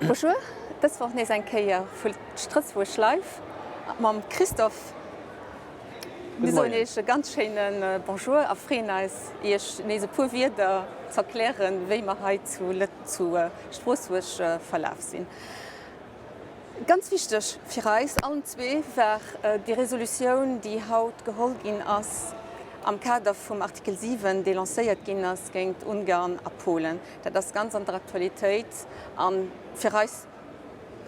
Bonjour, dës Woch nees eng Kéier vu Strëssbuerg live mam Christophe. Mir soen iech e ganz schéine Bonjour a freeën eis iech nees e puer Wierder z'erklären, wéi mer hei zu Stroossbuerg verlaf sinn. Ganz wichteg fir eis allen zwee war déi Resolutioun, déi haut geholl ginn ass am Kader vum Artikel 7, dee lancéiert ginn ass géint Ungarn a Polen. Dat ass ganz an der Aktualitéit a fir eis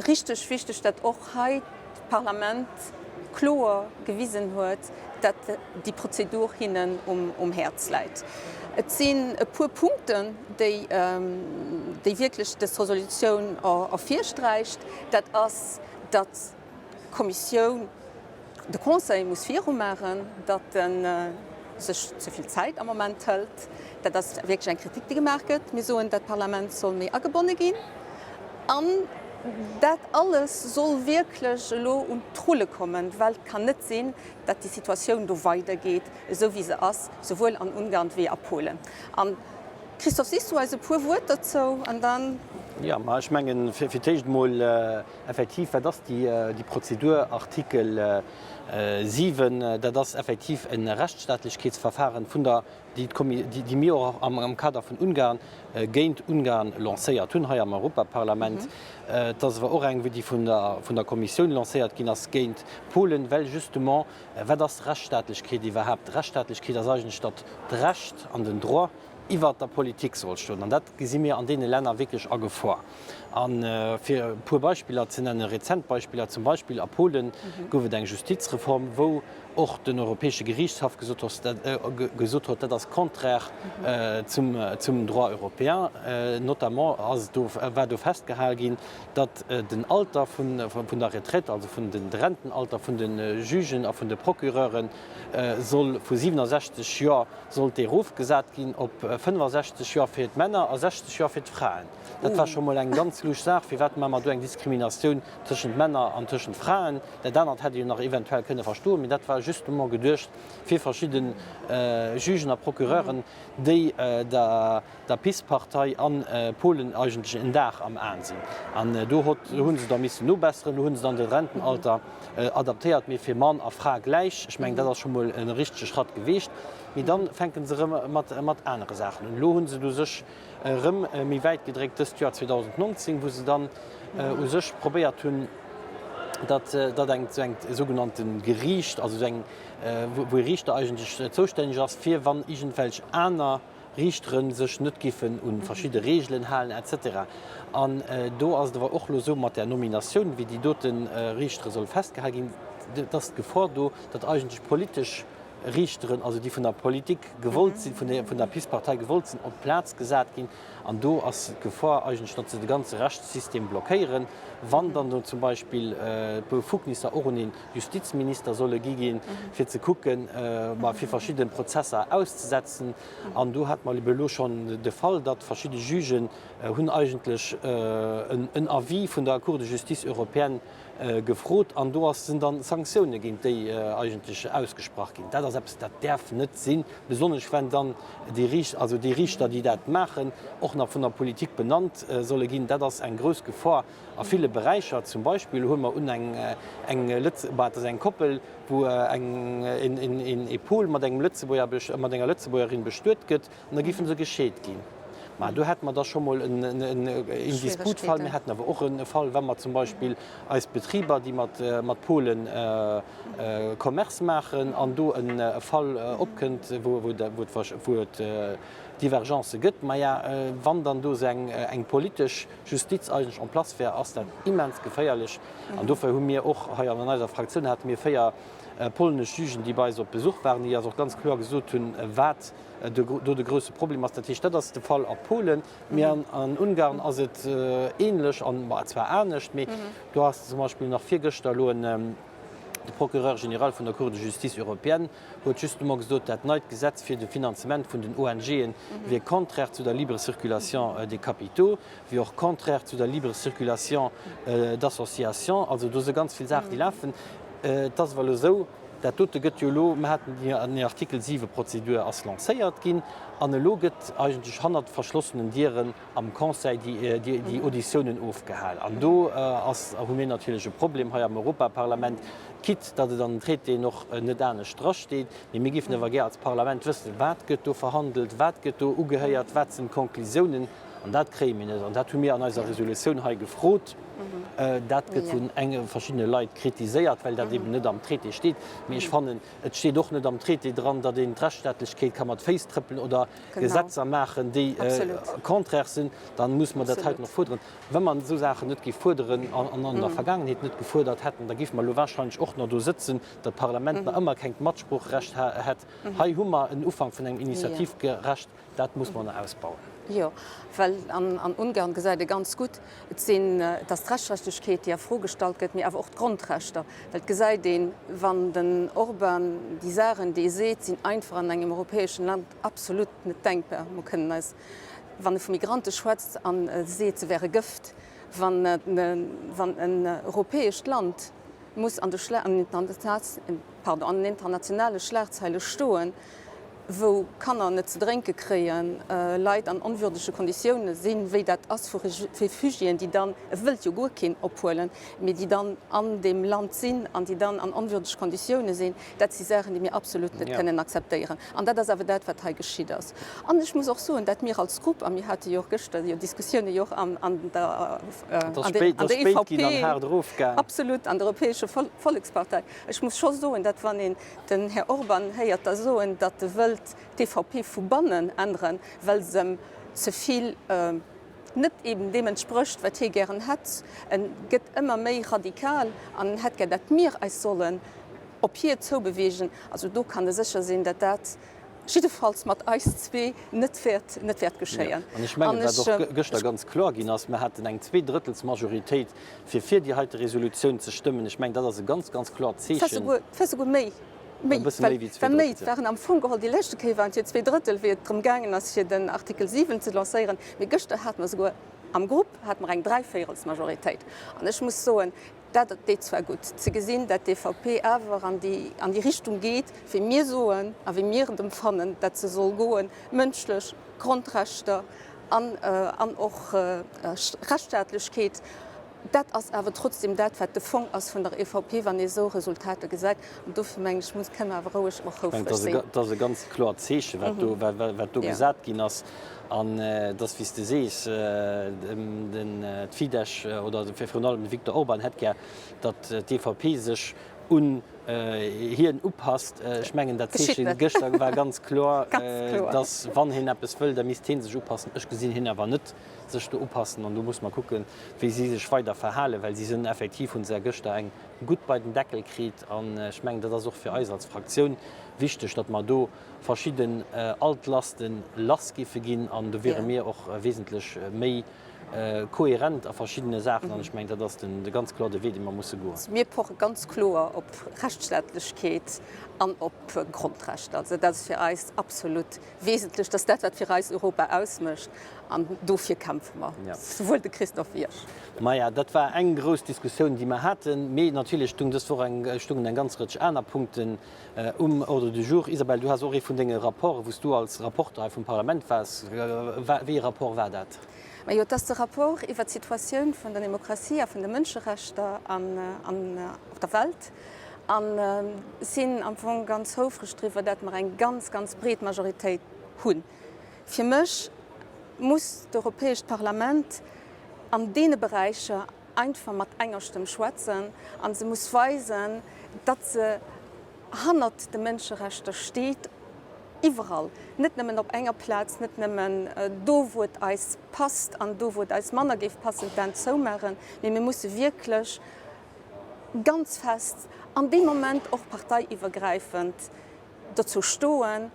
richteg wichteg, datt och hei d'Parlament kloer gewisen huet, datt déi Prozedur hinnen um Häerz läit. Et sinn e puer Punkten, déi wierklech dës Resolutioun ervirsträicht. Dat ass, datt d'Kommissioun, de Conseil muss virumaachen, datt e sech ze vill Zäit am Moment hëlt. Dat ass wierklech eng Kritik, déi gemaach gëtt. Mir soen, dat Parlament soll méi agebonne ginn. An dat alles soll wierklech elo un d'Rulle kommen, well et kann net sinn, datt déi Situatioun do weidergeet, esou wéi se ass, souwuel an Ungarn wéi a Polen. An, Christophe, sees du eis e puer Wuert dozou an dann. Jo, ma ech mengen, fir d'éischt emol, effektiv, wat ass déi Prozedur, Artikel 7? Dat ass effektiv e Rechtsstaatlechkeetsverfahren vun der déi mir och am Kader vun Ungarn géint Ungarn lancéiert hunn hei am Europaparlament. Et ass awer och eng, déi vun der Kommissioun lancéiert ginn ass géint Polen, well justement, wat ass Rechtsstaatlechkeet iwwerhaapt? Rechtsstaatlechkeet ass eigentlech, datt d'Recht an den Droit iwwert der Politik soll stoen. An dat gesi mir an deene Länner wierklech a Gefor. A fir e puer Beispiller ze nennen, rezent Beispiller, zum Beispill a Polen gouf et eng Justizreform, wou och den Europäesche Geriichtshaff gesot huet, dat ass contraire zum Droit européen. Notamment ass do, war do festgehal ginn, datt den Alter vun der Retraite, also vun den Rentenalter vun de Jugen a vun de Procureuren, soll vu 67 Joer sollt dee erofgesat ginn op 65 Joer fir d'Männer a 60 Joer fir d'Fraen. Dat war scho mol eng ganz lusch Saach. Firwat maache mer do eng Diskriminatioun tëschent Männer an tëschent Fraen? Dat anert hätt ee jo nach eventuell kënne verstoen, mee dat war justement geduecht fir verschidde Jugen a Procureuren, déi der PiS-Partei a Polen eigentlech en Dar am Aen sinn. An do hu se da missen nobesseren, do hu se dann de Rentenalter adaptéiert, mee fir Mann a Fra gläich. Ech mengen, dat ass scho mol e richtege Schratt geweecht. Mee da fänke se erëm mat anere Saachen un. Elo hu se u sech erëm méi wäit gedréckt dëst Joer 2019, wou se dann u sech probéiert hunn, datt datt eng esou eng sougenannte Geriicht, also esou eng, wou e Riichter eigentlech zoustänneg ass, fir wann iergendwelch aner Riichtere sech net giffen u verschidde Reegelen halen et cetera. An do ass et awer och elo esou mat där Nominatioun, wéi déi dote Riichtere soll festgehal ginn, et ass d'Gefor do, datt eigentlech politesch Riichteren, also déi vun der Politik gewollt sinn, vun der PiS-Partei gewollt sinn, op d'Plaz gesat ginn. An do ass d'Gefor eigentlech, datt se de ganze Rechtssystem blockéieren, wann dann do zum Beispill d'Befugnisser och un ee Justizminister solle gi ginn, fir ze kucken, fir verschidde Prozesser auszesetzen. An do hate mer ebe elo schonn de Fall, datt verschidde Jugen hunn eigentlech en Avis vun der Cour de justice européenne gefrot an do ass sinn dann Sanktioune géint déi eigentlech ausgesprach ginn. Dat ass eppes, dat däerf net sinn, besonnesch wenn dann déi Riicht, also déi Riichter, déi dat maachen, och nach vun der Politik benannt solle ginn. Dat ass eng grouss Gefor a ville Beräicher. Zum Beispill hu mer un eng eng Lëtz, bah, et ass eng Koppel, wou eng een een ee Pol mat engem Lëtzebuerger, mat enger Lëtzebuergerin bestuet gëtt, An da géife se gescheet ginn. Mä do hätte mer da scho mol en Disputfall. Mir hätten awer och e Fall, wa mer zum Beispill eis Betriber, déi mat Polen Commerce maachen, an do e Fall opkënnt, wou et Divergencë gëtt. Maja, wann dann do esou eng politesch Justiz eigentlech en place wär, ass dat immens geféierlech. An dofir hu mir och hei an eiser Fraktioun hate mir 4 polnesch Jugen, déi bei eis op Besuch waren, déi eis och ganz kloer gesot hunn, wat do de grousse Problem ass. Dat heescht, dat ass de Fall a Polen, mee an Ungarn ass et ähnlech an zwar anescht, mee do ass zum Beispill nach virgëschter elo en, de Procureur général vun der Cour de justice européenne huet justement gesot, dat neit Gesetz fir de Finanzement vun den ONGen wier contraire zu der libre circulation des capitaux, wier och contraire zu der libre circulation d'associations. Also do si ganz vill Saachen, déi lafen. Et ass awer elo esou. Dat dote gëtt jo elo, mer haten déi Artikel 7 Prozedur ass lancéiert ginn an elo gëtt eigentlech hannert verschlossenen Dieren am Conseil déi Auditiounen ofgehal. An do ass, hu mir natierlech e Problem hei am Europaparlament, quitte datt et an den Traitéen och net anescht drasteet, mee mir géifen awer gär als Parlament wëssen, wat gëtt do verhandelt, wat gëtt do ugehéiert, wat sinn d'Conclusiounen. An dat kréie mir net. An dat hu mir an eiser Resolutioun hei gefrot. Dat gëtt vun enge verschiddene Leit kritiséiert, well dat eben net am Traité steet. Mee ech fannen, et steet och net am Traité dran, datt een d'Rechtsstaatlechkeet ka mat Féiss trëppelen oder Gesetzer maachen, déi contraire sinn. Da muss mer dat heiten och fuerderen. Wa mer esou Saachen net géif fuerderen an an der Vergaangenheet net gefuerdert hätten, da géife mer elo warscheinlech och nach do sëtzen, datt d'Parlament nach ëmmer kengt Matsproocherecht hätt. Hei hu mer en Ufank vun engem Initiativrecht. Dat muss mer nach ausbauen. Jo, well an Ungarn gesäit ee ganz gutt, et sinn, et ass d'Rechtsstaatlechkeet, déi a Fro gestallt gëtt, mee awer och d'Grondrechter. Well et gesäit een, wann den Orban déi Saachen, déi e seet, sinn einfach an engem europäeschen Land absolut net denkbar. Mer kënnen eis, wann e vu Migrante schwätzt an e seet, se wäre Gëft, wann en europäescht Land muss an de pardon, an den internationale Schlagzeile stoen, wou Kanner net ze drénke kréien, Leit an onwürdege Konditioune sinn, wéi dat ass vu Refugiéen, déi dann, e wëllt jo guer keen ophuelen, mee déi dann an deem Land sinn an déi dann an onwürdege Konditioune sinn, dat si Saachen, déi mir absolut net kënnen akzeptéieren. An dat ass awer dat, wat hei geschitt ass. An ech muss och soen, dat mir als Grupp, a mir hate jo och gëschter jo Diskussioune jo och an der EVP, absolut, an der Europäescher Vollekspartei, ech muss scho soen, dat wann een Den Här Orban héiert da soen, datt e wëllt d'EVP vu bannen änneren, well se em ze vill net eben deem entsprécht, wat hie gären hätt. En gëtt ëmmer méi radikal an en hätt gär, datt mir eis sollen op hie zoubewegen. Also do kann e sécher sinn, datt dat jiddefalls mat eis zwee net wäert, net wäert geschéien. An ech mengen, wat och gëschter ganz kloer ginn ass, Mer haten eng Zweedrëttelsmajoritéit, fir fir déi heite Resolutioun ze stëmmen. Ech mengen, dat ass e ganz, ganz kloert Zeechen. Et war souguer méi, méi, well méi, et waren am Fong geholl, déi leschte Kéier waren et jo 2/3, wéi et drëm gaangen ass, fir den Artikel 7 ze lancéieren. Mee gëschter hate mer souguer am Grupp hate mer eng Dräivéierelsmajoritéit. An ech muss soen, dat deet zwar gutt ze gesinn, dat d'EVP awer an déi, an déi Richtung geet, wéi mir soen a wéi mir et emfannen, dat se soll goen, mënschlech Grondrechter an, an och Rechtsstaatlechkeet. Dat ass awer trotzdem dat, wat de Fong ass vun der EVP, wann ee esou Resultater gesäit. An dofir mengen ech, muss, kënne mer awer roueg och houfreg sinn. Dat ass e ganz kloert Zeechen, wat do, wat do gesat ginn ass. An et ass, wéi s de sees, den, d'Fidesz oder virun allem de Viktor Orban hätt gär, datt d'EVP sech un hien upasst. Ech mengen, dat Zeeche gëschter war ganz kloer, datt wann hien eppes wëll, da misst hie sech upassen. Ech gesinn hien awer net sech do upassen an do muss mer kucken, wéi si sech weider verhalen, well si sinn effektiv, hu se gëschter eng gutt bei den Deckel kritt an ech mengen, dat ass och fir eis als Fraktioun wichteg, datt mer do verschidden Altlaste lass géife ginn an do wiere mir och wesentlech méi kohärent a verschiddene Saachen an ech mengen, dat ass de ganz kloer de Wee, dee mer musse goen. Mir poche ganz kloer op Rechtsstaatlechkeet an op Grondrechter. Also dat ass fir eis absolut wesentlech. Dat ass dat, wat fir eis Europa ausmécht an dofir kämpfe mer, souwuel de Christophe wéi ech. Maja, dat war eng grouss Diskussioun, déi mer haten. Mee natierlech stung dës Woch eng, stungen eng ganz Rëtsch aner Punkten um Ordre du jour. Isabel, du has och ee vun denge Rapporten, wou s du als Rapporter hei vum Parlament waars. Wéi ee Rapport war dat? Majo, et ass de Rapport iwwert d'Situatioun vun der Demokratie a vun de Mënscherechter an op der Welt. An sinn am Fong ganz houfreg driwwer, dat mer eng ganz, ganz breet Majoritéit hunn. Fir mech muss d'Europäescht Parlament an deene Beräicher einfach mat enger Stëmm schwätzen a se muss weisen, datt se hannert de Mënscherechter steet, iwwerall, net nëmmen op enger Plaz, net nëmmen do, wou et eis passt an do, wou et eis manner géif passen, d'Aen zoumaachen, mee mir musse wierklech ganz fest an deem Moment och parteiiwwergräifend dozou stoen.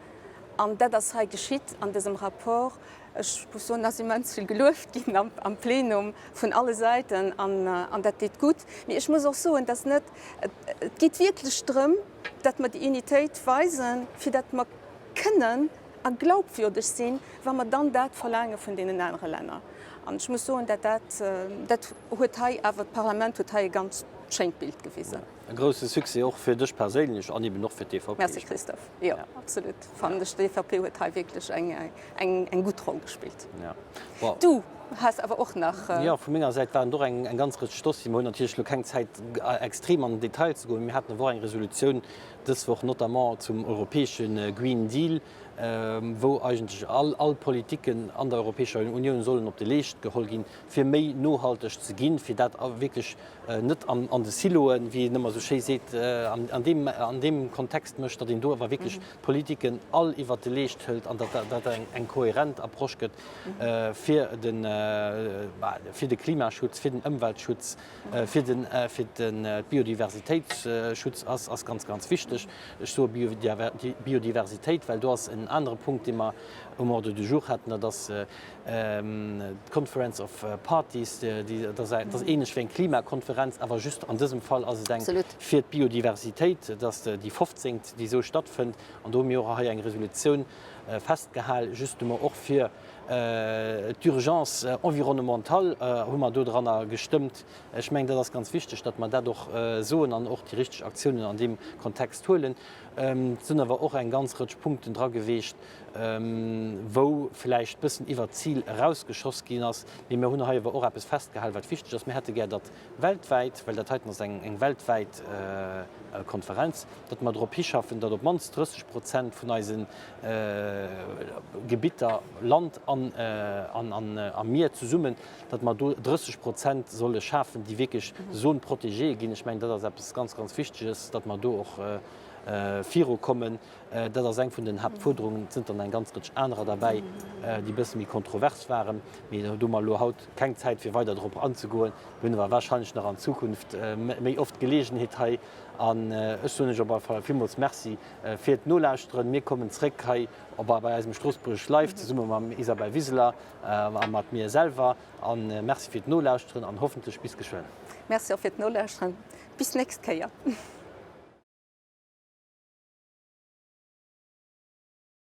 An dat ass hei geschitt an dësem Rapport. Ech muss soen, et ass immens vill gelueft ginn am Plenum vun alle Säiten an dat deet gutt. Mee ech muss och soen, dass net, et geet wierklech drëm, datt mer déi Unitéit weisen, fir datt mer kënnen a glaubwürdeg sinn, wa mer dann dat verlaange vun deenen anere Länner. An ech muss soen, dat dat, dat huet hei awer, d'Parlament huet hei e ganz schéint Bild gewisen. E grousse Succès och fir dech perséinlech an eben och fir d'EVP. Merci Christophe. Jo, absolut. Fannen ech, d'EVP huet hei wierklech eng gutt Roll gespillt. Du has awer och nach. Jo, vu menger Säit waren et och eng ganz Rëtsch Dossieren. Mer hunn natierlech elo keng Zäit, extrem an den Detail ze goen, mee mir haten awer och eng Resolutioun dës Woch, notamment zum europäesche Green Deal, wou eigentlech all Politiken an der Europäescher Unioun sollen op de Leescht geholl ginn, fir méi nohalteg ze ginn, fir dat wierklech net an de Siloen, wéi een ëmmer esou schéi seet, an deem Kontext mécht, datt een do awer wierklech d'Politiken all iwwert de Leescht hëlt an datt dat eng kohärent Approche gëtt fir de Klimaschutz, fir den Ëmweltschutz, fir de Biodiversitéitsschutz ass ganz, ganz wichteg. Ech soe Biodiversitéit, well do ass en anere Punkt, dee mer um Ordre du jour haten, dat ass d'Conference of Parties, dat ass ähnlech wéi eng Klimakonferenz, awer just an dësem Fall ass et eng fir d'Biodiversitéit. Dat ass déi fofzéngt, déi esou stattfënnt. An do hu mir och hei eng Resolutioun festgehal, justement och fir d'Urgence environnementale hu mer do dranner gestëmmt. Ech mengen, dat ass ganz wichteg, datt mer dat och soen an och déi richteg Aktiounen an deem Kontext huelen. Et sinn awer och eng ganz Rëtsch Punkten dra geweecht, wou vläicht e bëssen iwwert d'Zil erausgeschoss ginn ass. Mee mir hunn hei awer och eppes festgehalen, wat wichteg ass. Mir hätte gär, datt weltwäit, well dat heiten ass eng weltwäit Konferenz, datt mer drop hischaffen, datt op d'mannst 30 Prozent vun eise Gebitter, Land a Mier zesummen, datt mer do 30 Prozent solle schafen, déi wierklech Zone protégée ginn. Ech mengen, dat ass eppes ganz, ganz Wichteges, datt mer do och virukommen. Dat ass eng vun den Haaptfuerderungen. Et sinn dann eng ganz Rëtsch anerer derbäi, déi e bësse méi kontrovers waren. Mee do hu mer elo haut keng Zäit, fir weider drop anzegoen. Mir hunn awer warscheinlech nach an Zukunft méi oft d'Geleegenheet hei. An ech soen lech op alle Fall villmools Merci fir d'Nolauschteren. Mir kommen zréck hei bei eisem Stroossbuerg Live zesumme mam Isabel Wiseler. A mat mir selwer. A Merci fir d'Nolauschteren an hoffentlech bis geschwënn. Merci och fir d'Nolauschteren. Bis nächst Kéier.